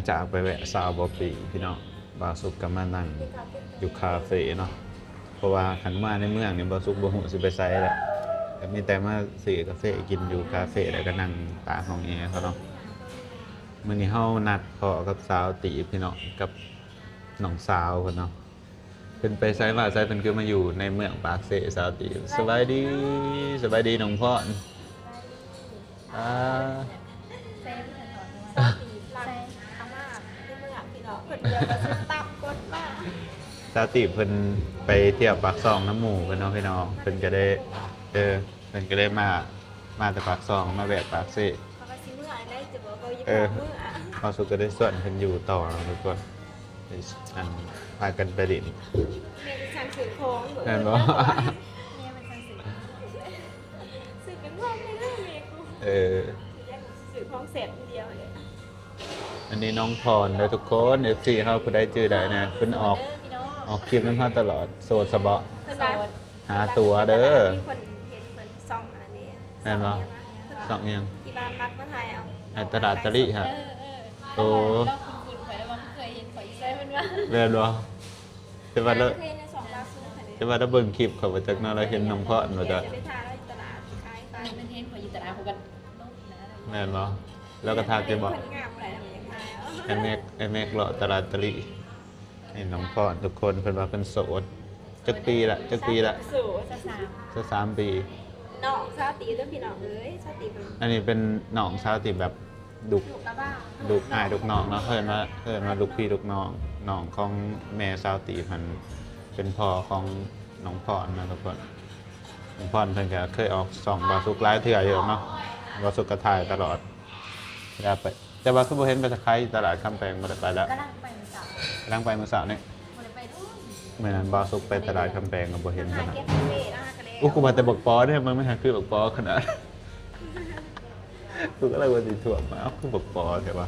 ຈາກໄປແວະຊາວກວ່າປີພີ່ນ້ອງ ບ່າວສຸກກໍມານັ່ງຢູ່ຄາເຟເນາະ ເພາະວ່າຄັນມາໃນເມືອງນີ້ ບ່າວສຸກບໍ່ຮູ້ຊິໄປໃສແຫຼະ ກໍມີແຕ່ມາຊື້ກາເຟກິນຢູ່ຄາເຟ ແລ້ວກໍນັ່ງຕາກຫ້ອງແອເຂົາເນາະ. ມື້ນີ້ເຮົານັດພໍ້ກັບສາວຕີບພີ່ນ້ອງ ກັບນ້ອງສາວເພິ່ນເນາະ. ເພິ່ນໄປໃສມາໃສ ເພິ່ນຄືມາຢູ່ໃນເມືອງປາກເຊ ສາວຕີບ. ສະບາຍດີ ສະບາຍດີນ້ອງພອນ. ອ່າ ສາວຕີບຫຼັງອາບນ້ຳໃນເມືອງພີ່ນ້ອງ ເພິ່ນກໍຊື້ຕຳກົດມາ. ສາວຕີບເພິ່ນໄປທ່ຽວປາກຊ່ອງນຳໝູ່ເພິ່ນເນາະພີ່ນ້ອງ ເພິ່ນກໍໄດ້ ເອີ ເພິ່ນກໍໄດ້ມາ ມາແຕ່ປາກຊ່ອງ ມາແວະປາກເຊ. ເຂົາວ່າຊິເມືອໄດ້ ຈະບອກເຂົາຢູ່ ເອີ ເມືອ ເຮົາສຸກກໍໄດ້ຊວນເພິ່ນຢູ່ຕໍ່ເນາະທຸກຄົນ ໄດ້ ອັນ ພາກັນໄປຫຼິ້ນ. ແມ່ໄປສັ່ງຊື້ຂອງ ແມ່ນບໍ່? ແມ່ໄປສັ່ງຊື້ ຊື້ເປັນພວກແມ່ເດີແມ່ກູ. ເອີ ຊື້ຂອງແຊບຜູ້ດຽວເລີຍ. ອັນນີ້ນ້ອງພອນເດີທຸກຄົນ ເອັຟຊີເຮົາ ຜູ້ໃດຈື່ໄດ້ນະ ເພິ່ນອອກ ເດີພີ່ນ້ອງ ອອກຄລິບນຳເຮົາຕະຫຼອດ. ໂສດຊະເບາະ? ໂສດ. ຫາຕົວເດີ. ມີຄົນເຫັນເພິ່ນຊ່ອງອັນນັ້ນເດ້. ແມ່ນບໍ່? ຊ່ອງຫຍັງ? ທີ່ວ່າມັກມາຖ່າຍເອົາ ໃນຕະຫຼາດຕະລິຫັ້ນ. ເອີ ເອີ ໂອ້ ລາວຄຸ້ນໆ ຂ້ອຍລະວ່າເຄີຍເຫັນຂ້ອຍຢູ່ໃສເພິ່ນວ່າ. ແມ່ນບໍ່? ແຕ່ວ່າລາວ ເຄີຍເຫັນໃນຊ່ອງລາວສຸດຫັ້ນເດ້. ແຕ່ວ່າລາວເບິ່ງຄລິບຂ້ອຍວ່າຈັກເນາະ ລາວເຫັນນ້ອງພອນວ່າຈະ ເພິ່ນເຫັນຂ້ອຍຢູ່ຕະຫຼາດ ເພິ່ນເຫັນຂ້ອຍຢູ່ຕະຫຼາດ ເພິ່ນກໍລົງນະ. ແມ່ນບໍ່? ລາວກໍທັກຢູ່ບໍ່? ເພິ່ນງາມຫຼາຍນະ ໄອ້ແມັກ ໄອ້ແມັກເລາະຕະຫຼາດຕະລິ. ນີ້ນ້ອງພອນທຸກຄົນ ເພິ່ນວ່າເພິ່ນໂສດ. ຈັກປີລະ? ຈັກປີລະ? ໂສດ ຊາວສາມ ຊາວສາມປີ. ນ້ອງສາວຕີບເດີພີ່ນ້ອງເອີຍ ສາວຕີບ. ອັນນີ້ເປັນນ້ອງສາວຕີບແບບ ລູກ ລູກອາຍລູກນ້ອງເນາະ ເອີ້ນວ່າ ເອີ້ນວ່າລູກພີ່ລູກນ້ອງ ນ້ອງຂອງແມ່ສາວຕີບຫັ້ນ ເປັນພໍ່ຂອງນ້ອງພອນນະທຸກຄົນ. ນ້ອງພອນເພິ່ນກໍເຄີຍອອກຊ່ອງບ່າວສຸກຫຼາຍເທື່ອຢູ່ເນາະ ບ່າວສຸກກໍຖ່າຍຕະຫຼອດເວລາໄປ. ແຕ່ວ່າຄືບໍ່ເຫັນໄປຂາຍຕະຫຼາດຄຳແພງ ບໍ່ໄດ້ໄປແລ້ວ. ກຳລັງໄປມື້ເຊົ້າ ກຳລັງໄປມື້ເຊົ້ານີ້ ບໍ່ໄດ້ໄປດົນ. ມື້ນັ້ນບ່າວສຸກໄປຕະຫຼາດຄຳແພງກໍບໍ່ເຫັນ. ຫາເກັບເລະ ຫາກະແລະ ໂອ້ ກູວ່າແຕ່ບັກປໍເດ້ ມັນໄມ່ຫາຄືບັກປໍຂະໜາດ. ກູກໍເລີຍວ່າຊິຖ້ວມມາ ເອົ້າ ຄືບັກປໍແທ້ວະ.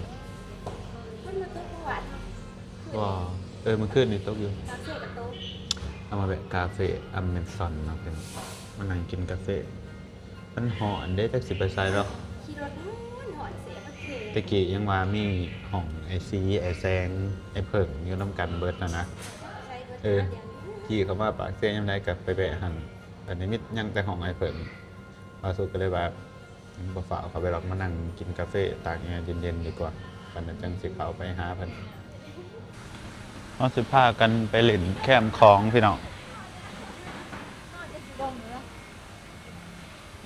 ມັນມາຕົກເມື່ອວານເນາະ. ວ່າ ເອີ ມື້ຄືນນີ້ຕົກຢູ່. ຕອນເຊົ້າກໍຕົກ. ເຮົາມາແວະກາເຟອາເມຊອນເນາະ ເປັນ ມານັ່ງກິນກາເຟ. ມັນຮ້ອນເດ້ ຈັກຊິໄປໃສດອກ. ຂີ່ລົດຮ້ອນ ຮ້ອນເສຍ. ແຕ່ກີ້ຍັງວ່າມີຫ້ອງອ້າຍສີ ອ້າຍແສງ ອ້າຍເຜິ້ງຢູ່ນຳກັນເບິດຫັ້ນນະ. ເອີ ຂີ່ເຂົ້າມາປາກເຊຍາມໃດກໍໄປແວະຫັ້ນ. ອັນນີ້ມີຍັງແຕ່ຫ້ອງອ້າຍເຜິ້ງ. ບ່າວສຸກກໍເລີຍວ່າ ບໍ່ຟ້າວເຂົ້າໄປດອກ ມານັ່ງກິນກາເຟຕາກແອເຢັນໆດີກວ່າ ບັດນັ້ນຈັ່ງຊິເຂົ້າໄປຫາເພິ່ນ. ເຮົາຊິພາກັນໄປຫຼິ້ນແຄມຂອງພີ່ນ້ອງ.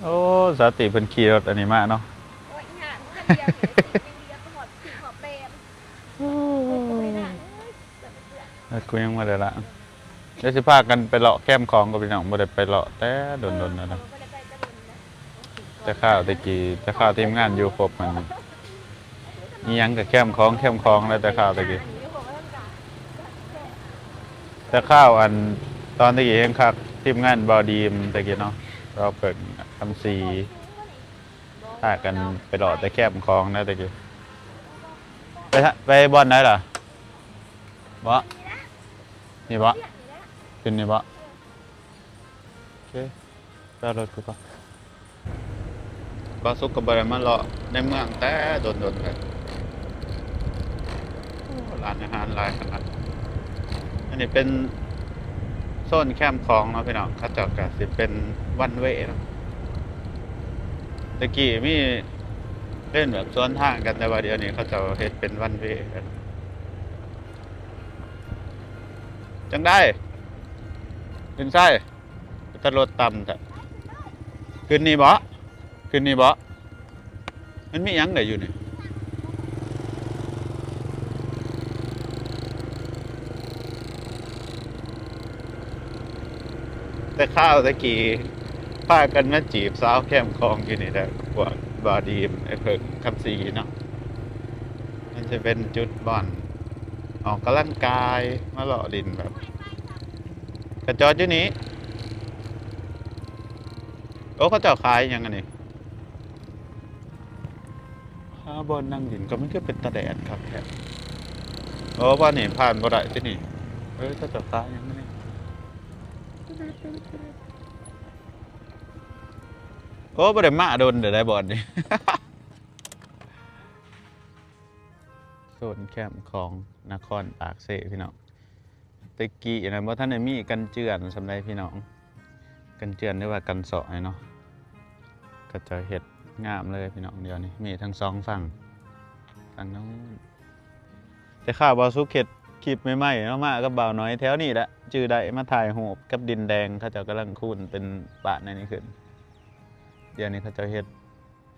ໂອ້ ສາວຕີເພິ່ນຂີ່ລົດອັນນີ້ມາເນາະ. ໂອ້ຍ ຍາກ ຄັນດຽວນີ້ ຕີຍັງດຽວກໍຮອດ ຮອດແປນ. ໂອ້ ໂອ້ຍ ນາງເອີຍ ເກືອບເປື້ອນ. ເອີ ກູຍັງບໍ່ໄດ້ລະ ດຽວຊິພາກັນໄປເລາະແຄມຂອງກັບພີ່ນ້ອງ ບໍ່ໄດ້ໄປເລາະແຕ່ດົນໆແລ້ວນະ. ແຕ່ຄາວແຕ່ກີ້ ແຕ່ຄາວທີມງານຢູ່ຄົບຫັ້ນ ອີ່ຫຍັງກໍແຄມຂອງ ແຄມຂອງແລ້ວ ແຕ່ຄາວແຕ່ກີ້. ແຕ່ຄາວອັນ ຕອນແຕ່ກີ້ແຮງຄັກ ທີມງານບ່າວດີມແຕ່ກີ້ເນາະ ບ່າວເຜິ້ງ ຄຳສີ ພາກັນໄປເລາະແຕ່ແຄມຂອງນະແຕ່ກີ້. ໄປ ໄປບ່ອນໃດລະ? ບໍ່ ນີ້ບໍ່? ຂຶ້ນນີ້ບໍ່? ໂອເຄ ໄປເອົາລົດກູກ່ອນ. ບ່າວສຸກກໍບໍ່ໄດ້ມາເລາະໃນເມືອງແຕ່ດົນໆແລ້ວ. ໂອ້ ຮ້ານອາຫານຫຼາຍຂະໜາດ. ອັນນີ້ເປັນໂຊນແຄມຂອງເນາະພີ່ນ້ອງ ເຂົາເຈົ້າກໍຊິເປັນວັນເວເນາະ. ແຕ່ກີ້ມີເລນແບບສວນທາງກັນ ແຕ່ວ່າດຽວນີ້ເຂົາເຈົ້າເຮັດເປັນວັນເວກັນ. ຈັ່ງໃດ? ຂຶ້ນໃສ? ແຕ່ລົດຕ່ຳແທ້. ຂຶ້ນນີ້ບໍ? ຂຶ້ນນີ້ບໍ? ມັນມີຫຍັງໄດ້ຢູ່ນີ້? ແຕ່ຄາວແຕ່ກີ້ພາກັນມາຈີບສາວແຄມຂອງຢູ່ນີ້ແຫຼະ ພວກບ່າວດີມ ອ້າຍເຜິ້ງ ຄຳສີເນາະ. ມັນຈະເປັນຈຸດບ່ອນອອກກຳລັງກາຍ ມາເລາະຫຼິ້ນແບບ ກະຈອດຢູ່ນີ້. ໂອ້ ເຂົາເຈົ້າຂາຍຫຍັງອັນນີ້? ຫາບ່ອນນັ່ງຫຼິ້ນກໍມັນຄືເປັນຕາແດດຄັກແທ້. ໂອ້ ບ່ອນນີ້ຜ່ານບໍ່ໄດ້ຕິນີ້. ເອີ ເຂົາເຈົ້າຂາຍຫຍັງອັນນີ້? ໂອ້ ບໍ່ໄດ້ມາດົນເດີໄດ໋ບ່ອນນີ້. ໂຊນ ແຄມຂອງນະຄອນປາກເຊພີ່ນ້ອງ. ແຕ່ກີ້ນະບໍ່ທັນໄດ້ມີກັນເຈື່ອນສ່ຳໃດພີ່ນ້ອງ, ກັນເຈື່ອນ ຫຼືວ່າກັນເຊາະນີ້ເນາະ ເຂົາເຈົ້າເຮັດງາມເລີຍພີ່ນ້ອງ. ດຽວນີ້ມີທັງສອງຝັ່ງ ຝັ່ງໂນ້ນ. ແຕ່ຄາວບ່າວສຸກເຮັດຄລິບໃໝ່ໆເນາະ ມາກັບບ່າວໜ້ອຍແຖວນີ້ແຫຼະ ຈື່ໄດ້ ມາຖ່າຍຮູບກັບດິນແດງ ເຂົາເຈົ້າກຳລັງຄູນເປັນບ້ານອັນນີ້ຂຶ້ນ. ດຽວນີ້ເຂົາເຈົ້າເຮັດ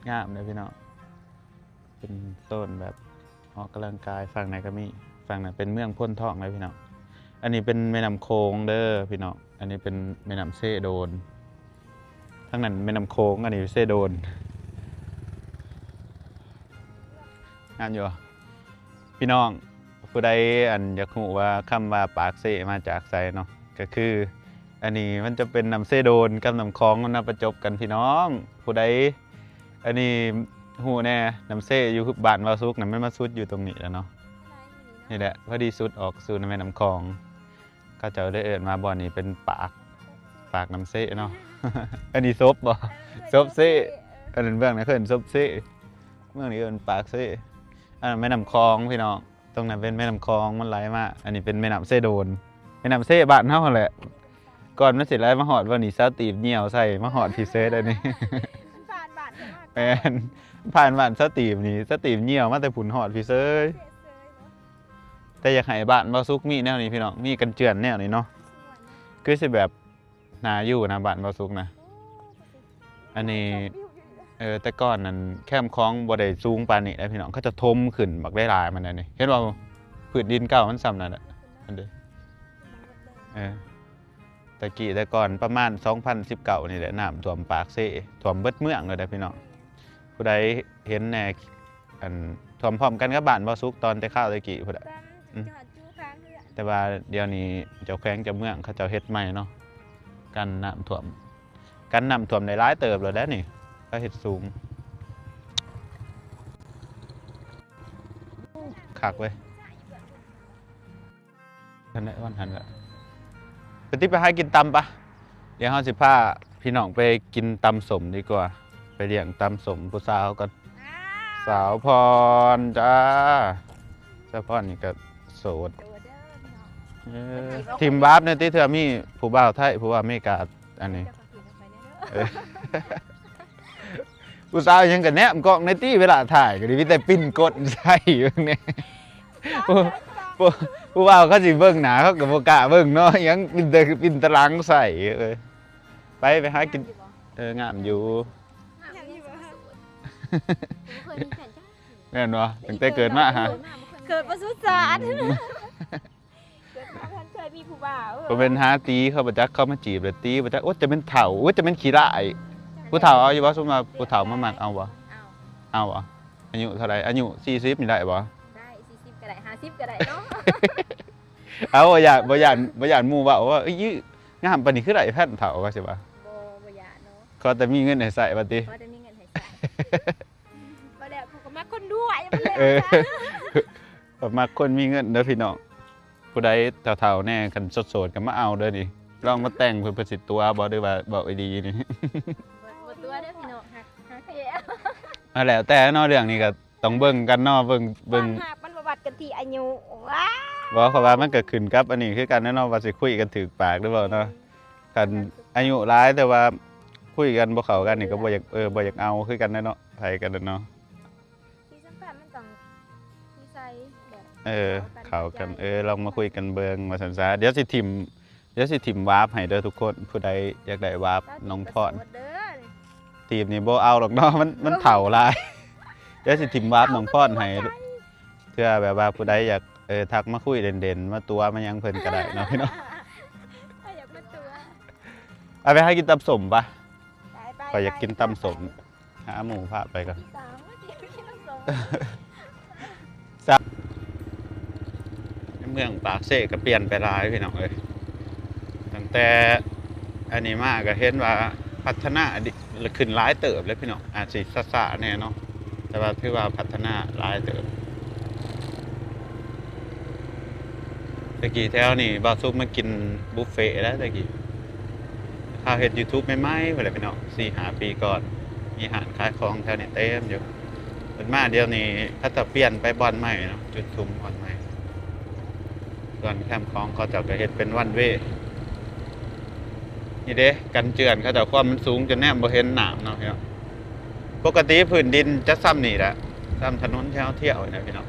ງາມເດ້ພີ່ນ້ອງ, ເປັນໂຊນແບບອອກກຳລັງກາຍ. ຝັ່ງນັ້ນກໍມີ, ຝັ່ງນັ້ນເປັນເມືອງໂພນທອງເດ້ພີ່ນ້ອງ. ອັນນີ້ເປັນແມ່ນ້ຳໂຂງເດີພີ່ນ້ອງ, ອັນນີ້ເປັນແມ່ນ້ຳເຊໂດນ. ທາງນັ້ນແມ່ນ້ຳໂຂງ ອັນນີ້ເຊໂດນ. ງາມຢູ່ບໍ່ພີ່ນ້ອງ? ຜູ້ໃດ ອັນ ຢາກຮູ້ວ່າຄຳວ່າປາກເຊມາຈາກໃສເນາະ, ກໍຄືອັນນີ້ມັນຈະເປັນນ້ຳເຊໂດນກັບນ້ຳຂອງ ມັນມາປະຈົບກັນພີ່ນ້ອງ. ຜູ້ໃດ ອັນນີ້ ຮູ້ແດ່ ນ້ຳເຊຢູ່ບ້ານບ່າວສຸກນະ ມັນມາສຸດຢູ່ຕົງນີ້ແຫຼະເນາະ. ນີ້ແຫຼະ ພໍດີສຸດອອກສູ່ແມ່ນ້ຳຂອງ. ເຂົາເຈົ້າໄດ້ເອີ້ນວ່າບ່ອນນີ້ເປັນປາກ, ປາກນ້ຳເຊເນາະ. ອັນນີ້ສົບບໍ່? ສົບເຊ. ອັນນັ້ນເບື້ອງນັ້ນເອີ້ນສົບເຊ, ເບື້ອງນີ້ເອີ້ນປາກເຊ. ອັນນັ້ນແມ່ນ້ຳຂອງພີ່ນ້ອງ, ຕົງນັ້ນເປັນແມ່ນ້ຳຂອງ ມັນໄຫຼມາ. ອັນນີ້ເປັນແມ່ນ້ຳເຊໂດນ, ແມ່ນ້ຳເຊບ້ານເຮົາຫັ້ນແຫຼະ. ກ່ອນມັນຊິໄຫຼມາຮອດບ່ອນນີ້ ສາວຕີບຍ່ຽວໃສ່ ມາຮອດພີ້ເຊີດອັນນີ້. ມັນຜ່ານບ້ານເຮົາມາ ແມ່ນ, ຜ່ານບ້ານສາວຕີບນີ້ ສາວຕີບຍ່ຽວມາແຕ່ພຸ້ນຮອດພີ້ເຊີຍ. ແຕ່ຢາກໃຫ້ບ້ານບ່າວສຸກມີແນວນີ້ພີ່ນ້ອງ, ມີກັນເຈື່ອນແນວນີ້ເນາະ. ຄືຊິແບບໜ້າຢູ່ນະ ບ້ານບ່າວສຸກນະ. ອັນນີ້ ເອີ ແຕ່ກ່ອນນັ້ນແຄມຂອງບໍ່ໄດ້ສູງປານນີ້ເດ້ພີ່ນ້ອງ, ເຂົາເຈົ້າຖົມຂຶ້ນບັກຫຼາຍໆມັນນີ້. ເຫັນບໍ່? ພື້ນດິນເກົ່າມັນສ່ຳນັ້ນແຫຼະ. ອັນເດ້ ເອີ ແຕ່ກີ້ແຕ່ກ່ອນປະມານສອງພັນສິບເກົ້ານີ້ແຫຼະ ນ້ຳຖ້ວມປາກເຊ, ຖ້ວມເບິດເມືອງເລີຍເດ້ພີ່ນ້ອງ. ຜູ້ໃດເຫັນແດ່ ອັນ ຖ້ວມພ້ອມກັນກັບບ້ານບ່າວສຸກຕອນແຕ່ຄາວແຕ່ກີ້ພຸ້ນແຫຼະ. ອືມ ແຕ່ວ່າດຽວນີ້ເຈົ້າແຂວງເຈົ້າເມືອງເຂົາເຈົ້າເຮັດໃໝ່ເນາະ, ກັນນ້ຳຖ້ວມ, ກັນນ້ຳຖ້ວມໄດ້ຫຼາຍເຕີບແລ້ວແຫຼະນີ້, ເຂົາເຮັດສູງ. ຄັກເວີຍ. ຫັ້ນແຫຼະ ວັນຫັ້ນແຫຼະ ໄປຕິ ໄປຫາກິນຕຳປະ. ດຽວເຮົາຊິພາພີ່ນ້ອງໄປກິນຕຳສົ້ມດີກວ່າ, ໄປລ້ຽງຕຳສົ້ມຜູ້ສາວກ່ອນ. ສາວພອນຈ້າ, ສາວພອນນີ້ກໍໂສດ. ເອີ ຖິ້ມວາບແດ່ຕິ, ເທື່ອມີຜູ້ບ່າວໄທ ຜູ້ບ່າວອາເມລິກາ ອັນນີ້. ເອີ ຜູ້ສາວຫຍັງກໍແນມກ້ອງໃນຕິ ເວລາຖ່າຍກໍດີ ມີແຕ່ປິ່ນກົ້ນໃສ່ເບິ່ງແດ່. ຜູ້ ຜູ້ ຜູ້ບ່າວເຂົາຊິເບິ່ງໜ້າ ເຂົາກໍບໍ່ກ້າເບິ່ງເນາະ, ຫຍັງປິ່ນແຕ່ ປິ່ນຕະຫຼັງໃສ່. ເອີ ໄປ ໄປຫາກິນ. ງາມຢູ່ບໍ່? ເອີ ງາມຢູ່. ງາມຢູ່ບໍ່? ບໍ່ເຄີຍມີແຟນຈັກ ແມ່ນບໍ່? ຕັ້ງແຕ່ເກີດມາຫາ ເກີດປະສຸດຊາດ. ອືມ ເກີດມາບໍ່ທັນເຄີຍມີຜູ້ບ່າວ. ບໍ່ແມ່ນຫາຕີເຂົາບໍ່ຈັກ, ເຂົາມາຈີບແລ້ວຕີບໍ່ຈັກ. ໂອ້ ຈະແມ່ນເຖົ້າ, ໂອ້ ຈະແມ່ນຂີ້ຮ້າຍ. ຜູ້ເຖົ້າເອົາຢູ່ບໍ່? ສົມມຸດວ່າຜູ້ເຖົ້າມາມັກ ເອົາບໍ່? ເອົາ ເອົາບໍ່? ອາຍຸເທົ່າໃດ? ອາຍຸສີ່ສິບນີ້ໄດ້ບໍ່? ໄດ້ ສີ່ສິບກໍໄດ້ ຫ້າສິບກໍໄດ້ເນາະ. ເອົາ ບໍ່ຢ້ານ ບໍ່ຢ້ານ ບໍ່ຢ້ານໝູ່ເວົ້າວ່າ ເອີ ຍື້ ງາມປານນີ້ຄືໄດ້ແຟນເຖົ້າ ວ່າຊິວ່າ? ບໍ່ ບໍ່ຢ້ານເນາະ. ຂໍແຕ່ມີເງິນໃຫ້ໃຊ້ວ່າຕິ? ຂໍແຕ່ມີເງິນໃຫ້ໃຊ້. ບໍ່ແລ້ວເຂົາກໍມັກຄົນລວຍ ເອີ ເຂົາມັກຄົນມີເງິນເດີພີ່ນ້ອງ. ຜູ້ໃດເຖົ້າໆແດ່ ຄັນໂສດໆກໍມາເອົາເດີນີ້. ລອງມາແຕ່ງເພິ່ນ ເພິ່ນຊິຕົວະບໍ່ ຫຼືວ່າເວົ້າອີ່ຫຼີນີ້? ບໍ່ ບໍ່ຕົວະເດີພີ່ນ້ອງ. ຫາກ ຫາກແທ້. ອ່າ ແລ້ວແຕ່ເນາະ, ເລື່ອງນີ້ກໍຕ້ອງເບິ່ງກັນເນາະ. ເບິ່ງ ເບິ່ງ ຄວາມຮັກມັນບໍ່ວັດກັນທີ່ອາຍຸ. ວ້າ ບໍ່ ເພາະວ່າມັນກໍຂຶ້ນກັບອັນນີ້ຄືກັນແຫຼະເນາະ ວ່າຊິຄຸຍກັນຖືກປາກຫຼືບໍ່ເນາະ. ຄັນອາຍຸຫຼາຍແຕ່ວ່າຄຸຍກັນບໍ່ເຂົ້າກັນນີ້ກໍບໍ່ຢາກ ເອີ ບໍ່ຢາກເອົາຄືກັນແຫຼະເນາະ ໃຜກັນແຫຼະເນາະ. ທີ່ສຳຄັນມັນຕ້ອງນິໄສແບບ ເອີ ເຂົ້າກັນ ເຂົ້າກັນ ເອີ ລອງມາຄຸຍກັນເບິ່ງວ່າຊັ້ນຊະ. ດຽວຊິຖິ້ມ ດຽວຊິຖິ້ມວາບໃຫ້ເດີທຸກຄົນ, ຜູ້ໃດຢາກໄດ້ວາບນ້ອງພອນ. ວາບຕິດປະໂສດເດີ. ຖີບນີ້ບໍ່ເອົາດອກເນາະ ມັນ ມັນເຖົ້າຫຼາຍ. ດຽວຊິຖິ້ມວາບນ້ອງພອນໃຫ້ ເພື່ອແບບວ່າຜູ້ໃດຢາກ ເອີ ທັກມາຄຸຍເດັ່ນໆ ມາຕົວະມາຫຍັງເພິ່ນກໍໄດ້ເນາະພີ່ນ້ອງ. ຖ້າຢາກມາຕົວະ. ເອົາ ໄປຫາກິນຕຳສົ້ມປະ. ໄປ ໄປ ຂ້ອຍຢາກກິນຕຳສົ້ມ. ໄປ ຫາໝູ່ພາໄປກ່ອນ. ສາມ ເມືອງປາກເຊກໍປ່ຽນໄປຫຼາຍພີ່ນ້ອງເອີຍ. ຕັ້ງແຕ່ອັນນີ້ມາກໍເຫັນວ່າພັດທະນາດີ ຂຶ້ນຫຼາຍເຕີບເລີຍພີ່ນ້ອງ. ອາດຊິຊ້າໆແດ່ເນາະ ແຕ່ວ່າຖືວ່າພັດທະນາຫຼາຍເຕີບ. ແຕ່ກີ້ແຖວນີ້ບ່າວສຸກມາກິນບຸບເຟແລ້ວ ແຕ່ກີ້ ຄາວເຮັດຢູທູບໃໝ່ໆພຸ້ນແຫຼະພີ່ນ້ອງ ສີ່ຫ້າປີກ່ອນ. ມີຮ້ານຂາຍຂອງແຖວນີ້ເຕັມຢູ່. ເພິ່ນມາດຽວນີ້ ເຂົາເຈົ້າປ່ຽນໄປບ່ອນໃໝ່ເນາະ ຈຸດຊຸມບ່ອນໃໝ່. ສ່ວນແຄມຂອງເຂົາເຈົ້າກໍເຮັດເປັນວັນເວ ນີ້ເດ້ ກັນເຈື່ອນເຂົາເຈົ້າ ຄວາມມັນສູງຈົນແນມບໍ່ເຫັນນ້ຳເນາະພີ່ນ້ອງ. ປົກກະຕິພື້ນດິນຈະຊ່ຳນີ້ແຫຼະ ຊ່ຳຖະໜົນທີ່ເຮົາທ່ຽວນີ້ແຫຼະພີ່ນ້ອງ,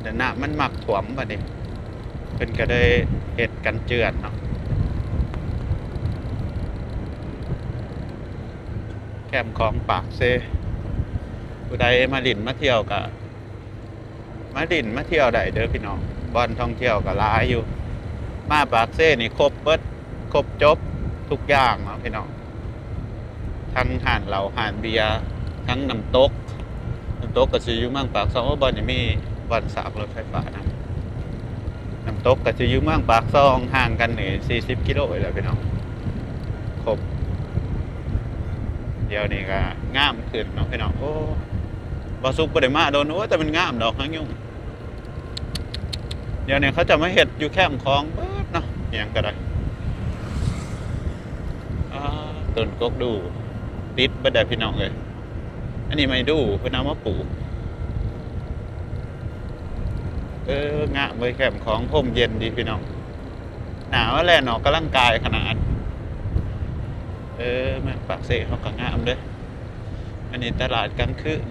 ແຕ່ນ້ຳມັນມັກຖ້ວມບັດນີ້ ເພິ່ນກໍເລີຍເຮັດກັນເຈື່ອນເນາະ. ແຄມຂອງປາກເຊ ຜູ້ໃດມາຫຼິ້ນມາທ່ຽວກໍ ມາຫຼິ້ນມາທ່ຽວໄດ້ເດີພີ່ນ້ອງ, ບ່ອນທ່ອງທ່ຽວກໍຫຼາຍຢູ່. ມາປາກເຊນີ້ຄົບເບິດ ຄົບຈົບທຸກຢ່າງເນາະພີ່ນ້ອງ, ທັງຮ້ານເຫຼົ້າຮ້ານເບຍ ທັງນ້ຳຕົກ. ນ້ຳຕົກກໍຊິຢູ່ເມືອງປາກຊ່ອງ. ໂອ້ ບ່ອນນີ້ມີບ່ອນສາກລົດໄຟຟ້ານຳ. ນ້ຳຕົກກໍຊິຢູ່ເມືອງປາກຊ່ອງ ຫ່າງກັນນີ້ສີ່ສິບກິໂລແຫຼະພີ່ນ້ອງ. ຄົບ ດຽວນີ້ກໍງາມຂຶ້ນເນາະພີ່ນ້ອງ. ໂອ້ ບ່າວສຸກບໍ່ໄດ້ມາດົນ. ໂອ້ຍ ແຕ່ມັນງາມດອກຫາງຍຸງ. ດຽວນີ້ເຂົາເຈົ້າມາເຮັດຢູ່ແຄມຂອງເບິດເນາະ ອີ່ຫຍັງກໍໄດ້. ອາ ຕົ້ນກົກດູ່ຕິດເບິດແລ້ວພີ່ນ້ອງເອີຍ. ອັນນີ້ໄມ້ດູ່ເພິ່ນເອົາມາປູກ. ເອີ ງາມເວີຍ ແຄມຂອງ ຮົ່ມເຢັນດີພີ່ນ້ອງ. ໜາວແລ້ວເນາະ ອອກກຳລັງກາຍຂະໜາດ. ເອີ ເມືອງປາກເຊເຮົາກໍງາມເດີ້. ອັນນີ້ຕະຫຼາດກາງຄືນ.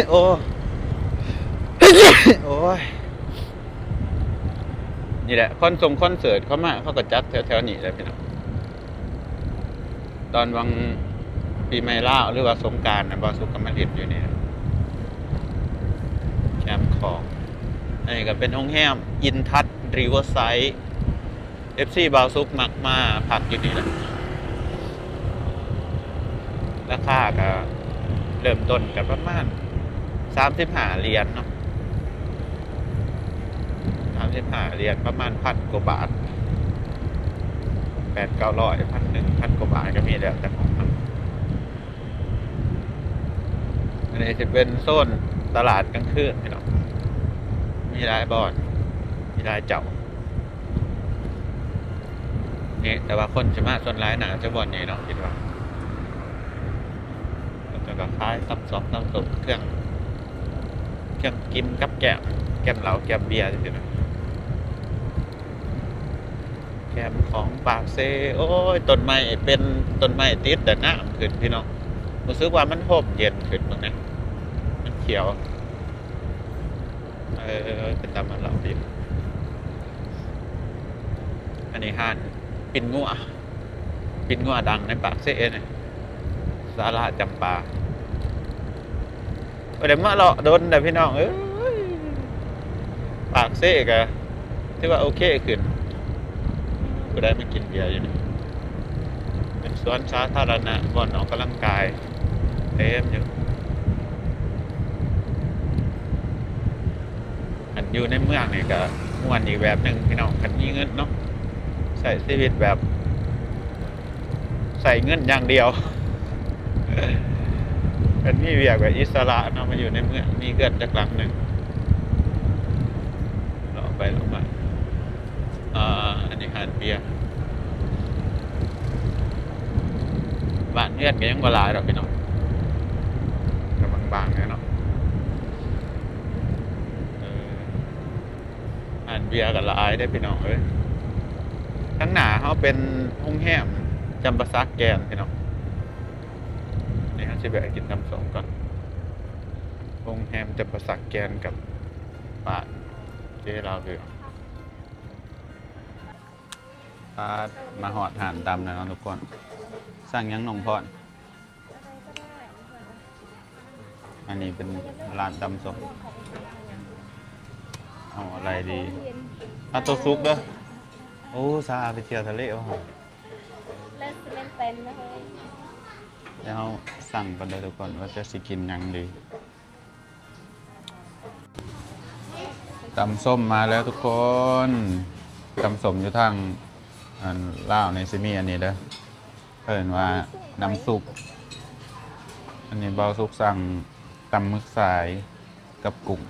ໂອ້ ໂອ້ຍ ນີ້ແຫຼະ ຄອນຊົງຄອນເສີດເຂົາມາ ເຂົາກໍຈັດແຖວໆນີ້ແຫຼະພີ່ນ້ອງ. ຕອນຫວ່າງປີໃໝ່ລາວ ຫຼືວ່າສົງການນະ ບ່າວສຸກກໍມາຫຼິ້ນຢູ່ນີ້ ແຄມຂອງ. ອັນນີ້ກໍເປັນໂຮງແຮມ ອິນທັດ ຣີເວີໄຊ. ເອັຟຊີບ່າວສຸກມັກມາພັກຢູ່ນີ້ແຫຼະ. ລາຄາກໍເລີ່ມຕົ້ນກໍປະມານສາມສິບຫ້າຫຼຽນເນາະ. ສາມສິບຫ້າຫຼຽນ ປະມານພັນກວ່າບາດ ແປດເກົ້າຮ້ອຍ ພັນໜຶ່ງ ພັນກວ່າບາດກໍມີ ແລ້ວແຕ່ຂອງມັນ. ອັນນີ້ຊິເປັນໂຊນຕະຫຼາດກາງຄືນພີ່ນ້ອງ, ມີຫຼາຍບ່ອນ ມີຫຼາຍເຈົ້າ. ນີ້ ແຕ່ວ່າຄົນຊິມາສ່ວນຫຼາຍໜ້າຈະບ່ອນນີ້ເນາະ ຄິດວ່າ. ເຂົາເຈົ້າກໍຂາຍຕຳຊອກຕຳສົ້ມ ເຄື່ອງ ເຄື່ອງກິນກັບແກ້ມ ແກ້ມເຫຼົ້າແກ້ມເບຍຈັ່ງຊີ້ນະ. ແຄມຂອງປາກເຊ. ໂອ້ຍ ຕົ້ນໄມ້ເປັນ ຕົ້ນໄມ້ຕິດແຕ່ງາມຂຶ້ນພີ່ນ້ອງ, ຮູ້ສຶກວ່າມັນຮົ່ມເຢັນຂຶ້ນເບິ່ງແດ່ ມັນຂຽວ. ເອີ ເປັນຕາມາເລົ່າດີ. ອັນນີ້ຮ້ານປີ້ນງົວ ປີ້ນງົວດັງໃນປາກເຊນີ້ ສາລາຈຳປາ. ບໍ່ໄດ້ມາເລາະດົນແລ້ວພີ່ນ້ອງເອີຍ. ປາກເຊກໍຖືວ່າໂອເຄຂຶ້ນ. ຜູ້ໃດມາກິນເບຍຢູ່ນີ້ ເປັນສວນສາທາລະນະ ບ່ອນອອກກຳລັງກາຍເຕັມຢູ່. ອັນຢູ່ໃນເມືອງນີ້ກໍມ່ວນອີກແບບໜຶ່ງພີ່ນ້ອງ, ຄັນມີເງິນເນາະ ໃຊ້ຊີວິດແບບ ໃຊ້ເງິນຢ່າງດຽວ. ເປັນມີວຽກແບບອິດສະຫຼະເນາະ, ມາຢູ່ໃນເມືອງ ມີເຮືອນຈັກຫຼັງໜຶ່ງ ເລາະໄປເລາະມາ. ອ່າ ອັນນີ້ຮ້ານເບຍ. ບ້ານເຮືອນກໍຍັງບໍ່ຫຼາຍດອກພີ່ນ້ອງ, ກຳລັງບາງແລ້ວເນາະ. ເອີ ຮ້ານເບຍກໍຫຼາຍເດ້ພີ່ນ້ອງເອີຍ. ທາງໜ້າເຮົາເປັນໂຮງແຮມຈຳປາສັກແກຣນພີ່ນ້ອງ. ນີ້ເຮົາຊິແວະກິນຕຳສົ້ມກ່ອນ. ໂຮງແຮມຈຳປາສັກແກຣນກັບບ້ານເຈ້ລາວເຮືອງ. ປາດ ມາຮອດຮ້ານຕຳແລ້ວເນາະທຸກຄົນ. ສັ່ງຫຍັງນ້ອງພອນ? ອັນນີ້ເປັນຮ້ານຕຳສົ້ມ. ເອົາອະໄລດີ? ເອົາໂຕສຸກເດີ. ໂອ້ ສາວໄປທ່ຽວທະເລວ່າ. ແລ້ວຊິແມ່ນເຕັມນະເຮີ້ຍ. ດຽວເຮົາສັ່ງກ່ອນເດີທຸກຄົນ ວ່າຈະຊິກິນຫຍັງດີ. ຕຳສົ້ມມາແລ້ວທຸກຄົນ. ຕຳສົ້ມຢູ່ທາງ ອັນ ລາວນີ້ຊິມີອັນນີ້ເດີ ເອີ້ນວ່ານ້ຳຊຸບ. ອັນນີ້ບ່າວສຸກສັ່ງຕຳໝຶກສາຍກັບກຸ້ງ.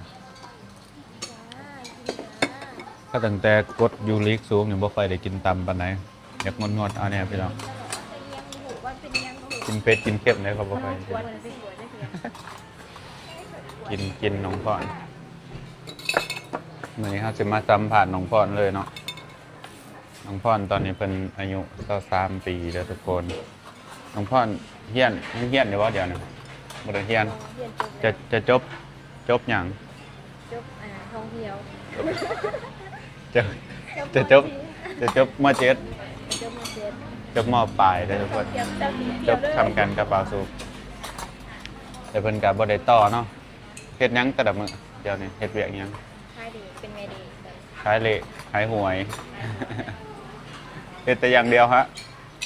ກໍຕັ້ງແຕ່ກົດຢູ່ລີກສູງນີ້ ບໍ່ຄ່ອຍໄດ້ກິນຕຳປານໃດ. ຢາກງົດໆ ເອົາແດ່ພີ່ນ້ອງ. ກິນເຜັດກິນເຄັມເດ້ ເຂົາບໍ່ຄ່ອຍກິນ. ກິນ ກິນ ນ້ອງພອນ. ມື້ນີ້ເຮົາຊິມາສຳພາດນ້ອງພອນເລີຍເນາະ. ນ້ອງພອນຕອນນີ້ເພິ່ນອາຍຸຊາວສາມປີເດີທຸກຄົນ. ນ້ອງພອນຮຽນ ຍັງຮຽນຢູ່ບໍ່ດຽວນີ້? ບໍ່ໄດ້ຮຽນ. ຈະ ຈະຈົບ ຈົບຫຍັງ? ຈົບ ອ່າ ທ່ອງທ່ຽວ. ຈະ ຈະຈົບ ຈະຈົບ ມ.ເຈັດ. ຈົບ ມ.ເຈັດ. ຈົບ ມ.ປາຍເດີທຸກຄົນ. ຈົບສ່ຳກັນກັບບ່າວສຸກ. ແຕ່ເພິ່ນກໍບໍ່ໄດ້ຕໍ່ເນາະ. ເຮັດຫຍັງແຕ່ລະມື້ດຽວນີ້? ເຮັດວຽກຫຍັງ? ຂາຍເລກ ເປັນແມ່ເລກ. ຂາຍເລກ ຂາຍຫວຍ. ເຮັດແຕ່ຢ່າງດຽວຮະ.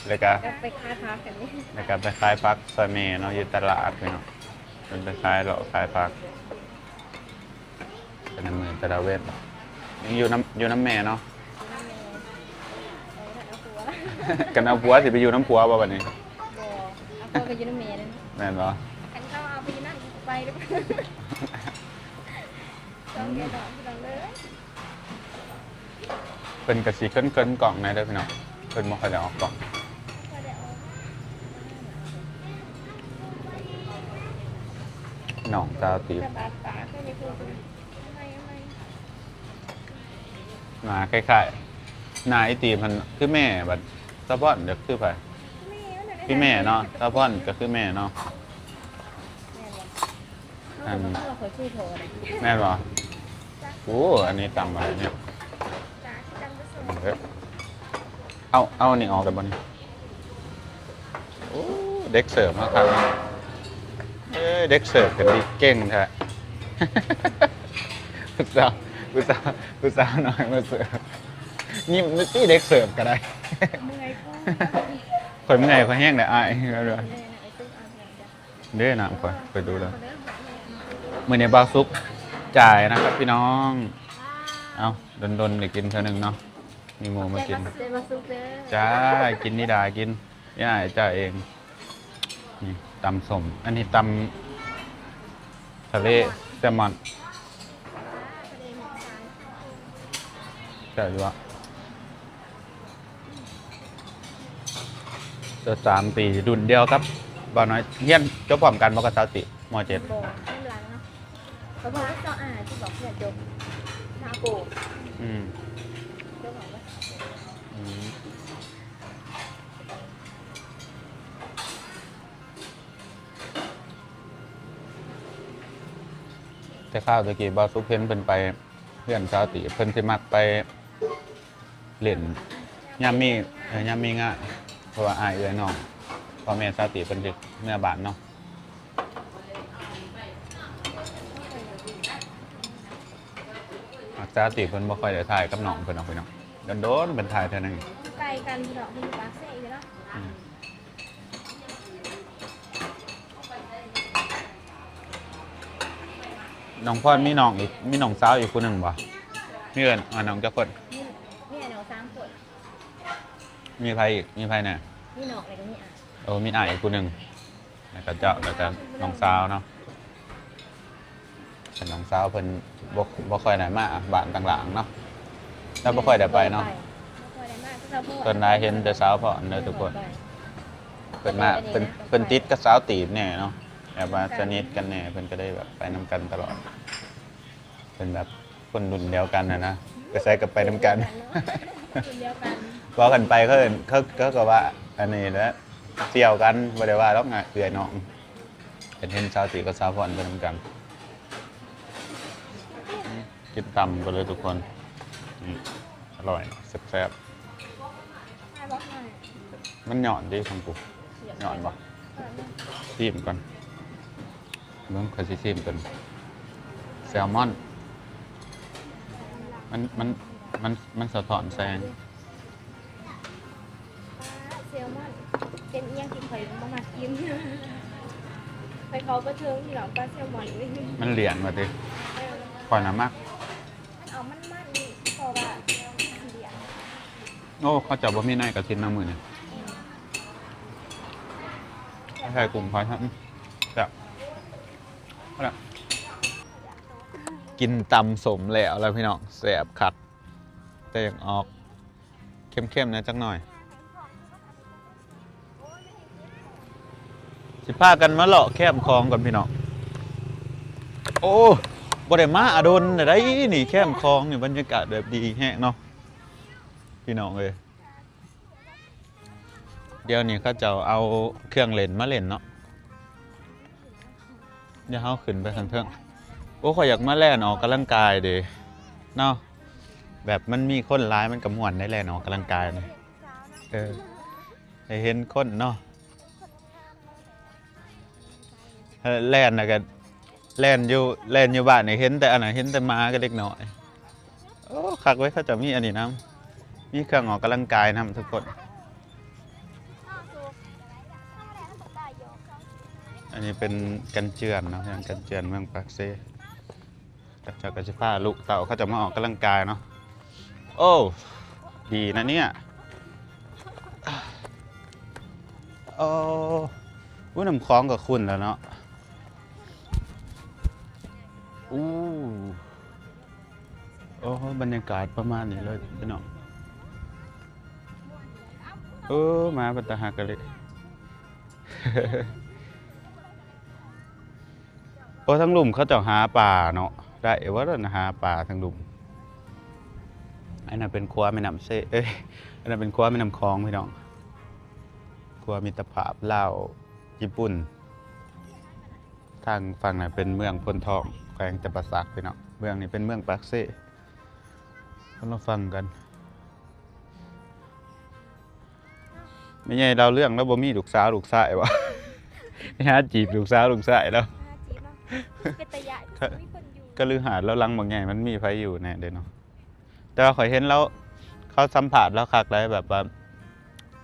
ແລ້ວກໍ ກໍໄປຂາຍຜັກກັນນີ້ ແລ້ວກໍໄປຂາຍຜັກຊ່ອຍແມ່ເນາະ ຢູ່ຕະຫຼາດພີ່ນ້ອງ. ເພິ່ນໄປຂາຍເລາະຂາຍຜັກ ແຕ່ລະມື້ແຕ່ລະເວັນ. ຍັງຢູ່ນຳ ຢູ່ນຳແມ່ເນາະ? ຢູ່ນຳແມ່. ເອີ ຄັນເອົາຜົວ ຄັນເອົາຜົວຊິໄປຢູ່ນຳຜົວບໍ່ບັດນີ້? ບໍ່ ເອົາຜົວກໍຢູ່ນຳແມ່ນັ້ນ. ແມ່ນບໍ່? ຄັນເຂົາເອົາໄປຢູ່ນັ້ນ ໄປເດີ. ສອງເດືອນເນາະ ພີ່ນ້ອງເອີຍ. ເພິ່ນກໍຊິເຂີນໆ ກ້ອງແດ່ເດີພີ່ນ້ອງ. ເພິ່ນບໍ່ຄ່ອຍໄດ້ອອກກ້ອງ. ນ້ອງສາວຕີບ ໜ້າຄ້າຍໆ ໜ້າອີ່ຕີບຫັ້ນຄືແມ່. ບັດສາວພອນຈະຄືໃຜ? ຄືແມ່ເນາະ. ສາວພອນກໍຄືແມ່ເນາະ. ແມ່ນບໍ່? ອັນ ແມ່ນບໍ່? ໂອ້ ອັນນີ້ຕຳອະໄລນີ້? ເອົາ ເອົາອັນນີ້ອອກໄດ້ບໍ່ນີ້? ໂອ້ ເດັກເສີບມາຄັກເນາະ. ເອີ ເດັກເສີບກໍດີເກັ່ງແທ້. ຜູ້ສາວ ຜູ້ສາວ ຜູ້ສາວນ້ອຍມາເສີບ. ຍິ້ມໜ້ອຍຕິ ເດັກເສີບກໍໄດ້. ເມື່ອຍ ຂ້ອຍເມື່ອຍ ຂ້ອຍແຮງແລ້ວອ້າຍ. ເດ້ ນ້ຳຂ້ອຍ ຂ້ອຍດູແລ້ວ. ມື້ນີ້ບ່າວສຸກຈ່າຍນະຄັບພີ່ນ້ອງ. ເອົ້າ ດົນໆ ໄດ້ກິນເທື່ອໜຶ່ງເນາະ ມີໝູ່ມາກິນ. ຂອບໃຈບ່າວສຸກເດີ. ຈ້າ ກິນນີ້ດາກິນ ຍາຍຈ່າຍເອງ. ນີ້ຕຳສົ້ມ ອັນນີ້ຕຳທະເລ ແຊມອນ ແຊບຢູ່. ຊາວສາມປີ ລຸ້ນດຽວກັບບ່າວນ້ອຍ. ຮຽນຈົບພ້ອມກັນບໍ່ກັບສາວຕີ? ມ.ເຈັດ ບໍ່ ນຳຫຼັງເນາະ. ກໍເພິ່ນຊາວຫ້າ ທີ່ບອກຮຽນຈົບ ຊາໂກ. ອືມ ຈົບຂອງ ອືມ ແຕ່ຄາວແຕ່ກີ້ ບ່າວສຸກເຫັນເພິ່ນໄປເຮືອນສາວຕີ ເພິ່ນຊິມັກໄປ ຫຼິ້ນຍາມມີ ເອີ ຍາມມີງານ ເພາະວ່າອ້າຍເອື້ອຍນ້ອງ ພໍ່ແມ່ສາວຕີເພິ່ນຊິເມືອບ້ານເນາະ. ມັກສາວຕີເພິ່ນບໍ່ຄ່ອຍໄດ້ຖ່າຍກັບນ້ອງເພິ່ນດອກພີ່ນ້ອງ ດົນໆ ເພິ່ນຖ່າຍເທື່ອໜຶ່ງ. ໄກກັນພີ່ນ້ອງ ເພິ່ນຢູ່ປາກເຊຢູ່ເນາະ. ອືມ. ນ້ອງພອນມີນ້ອງອີກ ມີນ້ອງສາວອີກຜູ້ໜຶ່ງບໍ່? ມີເອື້ອຍ ນ້ອງຈັກຄົນ? ມີ ມີອ້າຍນ້ອງສາມຄົນ. ມີໃຜອີກ? ມີໃຜແດ່? ມີນ້ອງ ແລ້ວກໍມີອ້າຍ. ໂອ້ ມີອ້າຍອີກຜູ້ໜຶ່ງ ແລ້ວກໍເຈົ້າ ແລ້ວກໍນ້ອງສາວເນາະ. ເປັນນ້ອງສາວເພິ່ນບໍ່ ບໍ່ຄ່ອຍໄດ້ມາບ້ານຕ່າງໆເນາະ ແລ້ວບໍ່ຄ່ອຍໄດ້ໄປເນາະ. ບໍ່ຄ່ອຍໄດ້ມາ ສ່ວນຫຼາຍເຫັນແຕ່ສາວພອນເດີທຸກຄົນ. ເພິ່ນມາ ເພິ່ນ ເພິ່ນຕິດກັບສາວຕີບແດ່ເນາະ ແບບວ່າສະໜິດກັນແດ່ ເພິ່ນກໍໄດ້ແບບໄປນຳກັນຕະຫຼອດ. ເປັນແບບຄົນລຸ້ນດຽວກັນນະນະ ໄປໃສກໍໄປນຳກັນ ເວົ້າກັນໄປ ເຂົາເອີ້ນ ເຂົາ ເຂົາກໍວ່າອັນນີ້ແຫຼະ ສ່ຽວກັນ ບໍ່ໄດ້ວ່າດອກ ເອື້ອຍນ້ອງ. ເຫັນ ເຫັນສາວຕີກັບສາວພອນໄປນຳກັນ. ກິນຕຳກັນເລີຍທຸກຄົນ. ນີ້ ອະລ່ອຍ ແຊບໆ. ມັນຫຍ້ອນເດ້ຂອງກູ ຫຍ້ອນບໍ່? ຊີມກ່ອນ ເບິ່ງ ຂ້ອຍຊິຊີມຕົວນີ້ ແຊລມອນ. ມັນ ມັນ ມັນ ມັນສະທ້ອນແສງ. ປາແຊລມອນ ເປັນອີ່ຫຍັງທີ່ຂ້ອຍບໍ່ມັກກິນ ຂ້ອຍເຂົ້າບໍ່ເຖິງພີ່ນ້ອງ ປາແຊລມອນນີ້. ມັນຫຼຽນວ່າຕິ? ເອີ ຂ້ອຍນະມັກ ມັນອອກມັນໆ ນີ້ ເພາະວ່າມັນຫຼຽນ. ໂອ້ ເຂົາເຈົ້າບໍ່ມີໃນກະຖິນນຳມື້ນີ້. ໃສ່ກຸ້ງໄປ ອືມ ແຊບ. ກິນຕຳສົ້ມແລ້ວ ແລ້ວພີ່ນ້ອງ ແຊບຄັກ. ແຕ່ຢາກອອກເຂັ້ມໆແດ່ຈັກໜ້ອຍ. ຊິພາກັນມາເລາະແຄມຂອງກ່ອນພີ່ນ້ອງ. ໂອ້ ບໍ່ໄດ້ມາດົນແລ້ວໃດ໋ນີ້ ແຄມຂອງນີ້ ບັນຍາກາດແບບດີແຮງເນາະ ພີ່ນ້ອງເອີຍ. ດຽວນີ້ເຂົາເຈົ້າເອົາເຄື່ອງຫຼິ້ນມາຫຼິ້ນເນາະ. ດຽວເຮົາຂຶ້ນໄປຂ້າງເທິງ. ໂອ້ ຂ້ອຍຢາກມາແລ່ນອອກກຳລັງກາຍເດເນາະ, ແບບມັນມີຄົນຫຼາຍມັນກໍມ່ວນໄດ໋ ແລ່ນອອກກຳລັງກາຍນີ້. ເອີ ໄດ້ເຫັນຄົນເນາະ. ແລ່ນແລ້ວກໍແລ່ນຢູ່ ແລ່ນຢູ່ບ້ານນີ້ເຫັນແຕ່ອັນນັ້ນ ເຫັນແຕ່ໝາກັບເດັກນ້ອຍ. ໂອ້ ຄັກເວີຍ ເຂົາເຈົ້າມີອັນນີ້ນຳ ມີເຄື່ອງອອກກຳລັງກາຍນຳທຸກຄົນ. ອັນນີ້ເປັນກັນເຈື່ອນເນາະ ເຮືອນກັນເຈື່ອນເມືອງປາກເຊ. ເຂົາເຈົ້າກໍຊິພາລູກເຕົ້າເຂົາເຈົ້າມາອອກກຳລັງກາຍເນາະ. ໂອ້ ດີນະເນຍ. ໂອ້ ອຸ້ຍ ນ້ຳຂອງກໍຂຸ່ນແລ້ວເນາະ. ອູ້ ໂອ້ ບັນຍາກາດປະມານນີ້ເລີຍພີ່ນ້ອງ. ເອີ ໝາເປັນຕາຮັກອີ່ຫຼີ. ໂອ້ ທາງລຸ່ມເຂົາເຈົ້າຫາປາເນາະ ໄດ້ບໍ່ນັ້ນ ຫາປາທາງລຸ່ມ. ອັນນັ້ນເປັນຂົວແມ່ນ້ຳເຊ ເອີຍ ອັນນັ້ນເປັນຂົວແມ່ນ້ຳຂອງພີ່ນ້ອງ. ຂົວມິດຕະພາບລາວຍີ່ປຸ່ນ. ທາງຝັ່ງນັ້ນເປັນເມືອງໂພນທອງ ແຂວງຈຳປາສັກພີ່ນ້ອງ. ເບື້ອງນີ້ເປັນເມືອງປາກເຊ ຄົນລະຝັ່ງກັນ. ແມ່ໃຫຍ່ດາວເຮືອງລາວບໍ່ມີລູກສາວລູກຊາຍບໍ່? ໄປຫາຈີບລູກສາວລູກຊາຍລາວ. ຫາຈີບເນາະ ເປັນຕາຢ້ານ ມີຄົນຢູ່. ຄະ ຄະລືຫາດລາວຫຼັງບັກໃຫຍ່ ມັນມີໃຜຢູ່ແດ່ເດເນາະ? ແຕ່ວ່າຂ້ອຍເຫັນລາວ ເຂົາສຳພາດລາວຄັກໄດ໋ ແບບວ່າ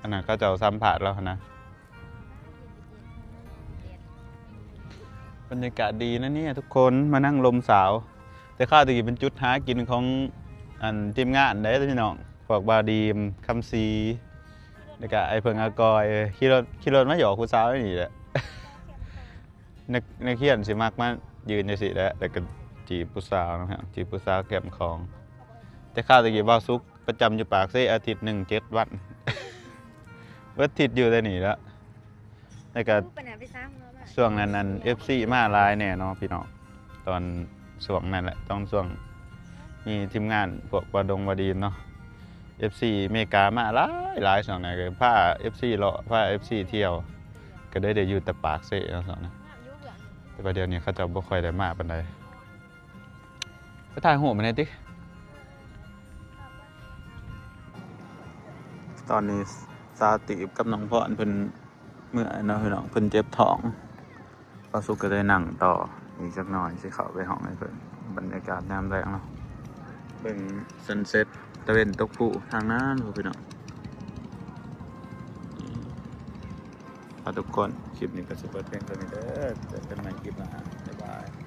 ອັນນັ້ນ ເຂົາເຈົ້າສຳພາດລາວຫັ້ນນະ. ບັນຍາກາດດີນະເນຍທຸກຄົນ ມານັ່ງລົມສາວ. ແຕ່ຄາວແຕ່ກີ້ເປັນຈຸດຫາກິນຂອງ ອັນ ທີມງານເດ້ພີ່ນ້ອງ ພວກບ່າວດີມ ຄຳສີ ແລ້ວກະໄອ້ເຜິ້ງ ອາກອຍ. ຂີ່ລົດ ຂີ່ລົດມາຫຍອກຜູ້ສາວຢູ່ນີ້ແຫຼະ. ນັກ ນັກຮຽນຊິມັກມາຢືນຈັ່ງຊີ້ແຫຼະ ແລ້ວກໍຈີບຜູ້ສາວນະ ຈີບຜູ້ສາວແຄມຂອງ. ແຕ່ຄາວແຕ່ກີ້ບ່າວສຸກປະຈຳຢູ່ປາກເຊ ອາທິດໜຶ່ງເຈັດວັນ ເບິດທິດຢູ່ແຕ່ນີ້ແຫຼະ. ແລ້ວກໍ ຮູ້ປານໃດໄປຊ້ຳເນາະ ຊ່ວງນັ້ນນັ້ນ ເອັຟຊີ ມາຫຼາຍແນ່ເນາະພີ່ນ້ອງ. ຕອນຊ່ວງນັ້ນແຫຼະ ຕອນຊ່ວງມີທີມງານພວກບ່າວດົງ ບ່າວດີມເນາະ ເອັຟຊີ ເມກາມາຫຼາຍໆ ຊ່ວງນັ້ນກໍພາເອັຟຊີເລາະ ພາເອັຟຊີທ່ຽວ ກໍເລີຍໄດ້ຢູ່ແຕ່ປາກເຊເນາະຊ່ວງນັ້ນ. ແຕ່ວ່າດຽວນີ້ເຂົາເຈົ້າບໍ່ຄ່ອຍໄດ້ມາປານໃດ. ໄປຖ່າຍຮູບມາແດ່ຕິ. ຕອນນີ້ສາວຕີບກັບນ້ອງພອນເພິ່ນເມື່ອຍເນາະພີ່ນ້ອງ ເພິ່ນເຈັບທ້ອງ. ບ່າວສຸກກໍໄດ້ນັ່ງຕໍ່ອີກຈັກໜ້ອຍ ຊິເຂົ້າໄປຫ້ອງໃຫ້ເພິ່ນ. ບັນຍາກາດຍາມແລງເນາະ ເບິ່ງຊັນເຊັດ ຕາເວັນຕົກພູທາງນັ້ນພຸ້ນພີ່ນ້ອງ. ລາທຸກຄົນ ຄລິບນີ້ກໍຊິເບິດພຽງເທົ່ານີ້ເດີ. ເຈີກັນໃໝ່ຄລິບໜ້າ. ບາຍບາຍ.